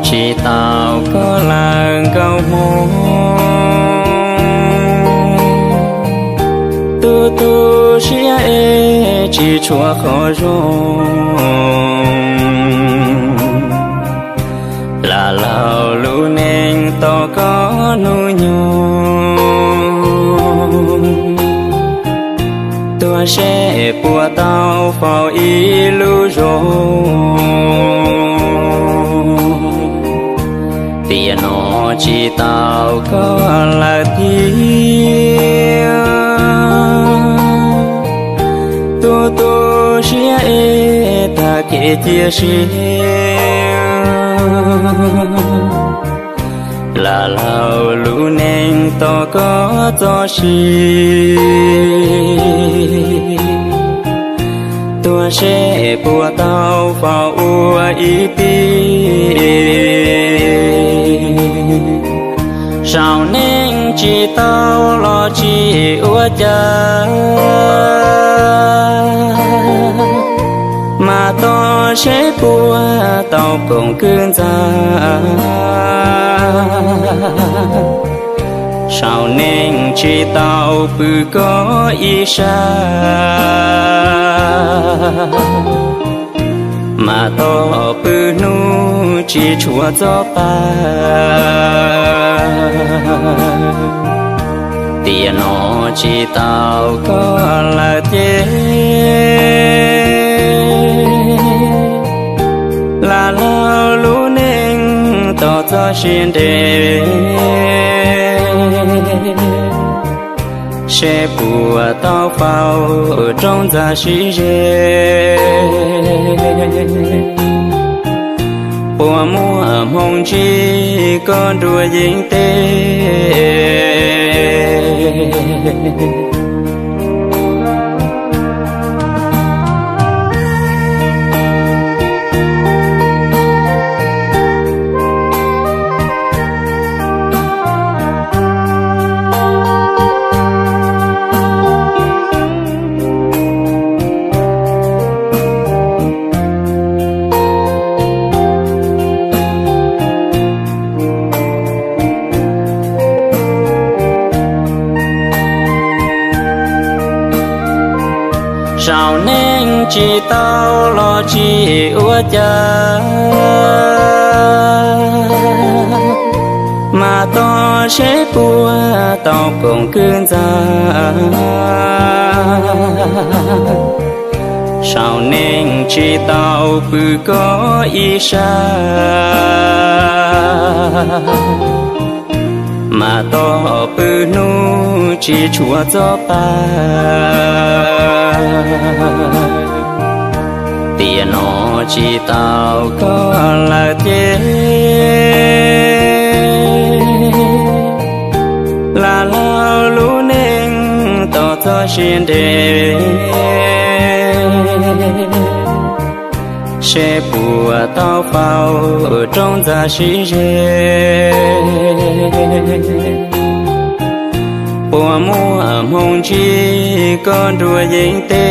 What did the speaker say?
Tsis tau koj lawm nkauj Hmoob, tu tu siab es tsis tshuav qhov zoo. Lam laug lub neej tos koj hnub nyoog, tuaj seb puas tau faus ib lub zoo. Tiam no tsis tau koj lawm thiab, tu tu siab es tag kev cia siab. Lam laug lub neej tos koj txoj sia, tuaj seb puas tau faus ua ib tij. Saum neej tsis tau los tsis ua cas, mas tos seb puas tau koom kwv ntxa. Saum neej tsis tau pw koj ib sab, mas tos pw hnub tsis tshuav txoj pa. Tiam no tsis tau koj lawm thiab, lam laug lub neej tos txoj sia nres, seb puas tau faus rau ntxa sib ze. Puas muaj hmoo ntsib koj nruab yeeb teb. Saum neej tsis tau los tsis ua cas, mas tos seb puas tau koom kwv ntxa. Saum neej tsis tau pw koj ib sab, mas tos pw hnub tsis tshuav txoj pa. Tiam no tsis tau koj lawm thiab, lam laug lub neej tos txoj sia nres, seb puas tau faus rau ntxa sib ze. Puas muaj hmoo ntsib koj nruab yeeb teb.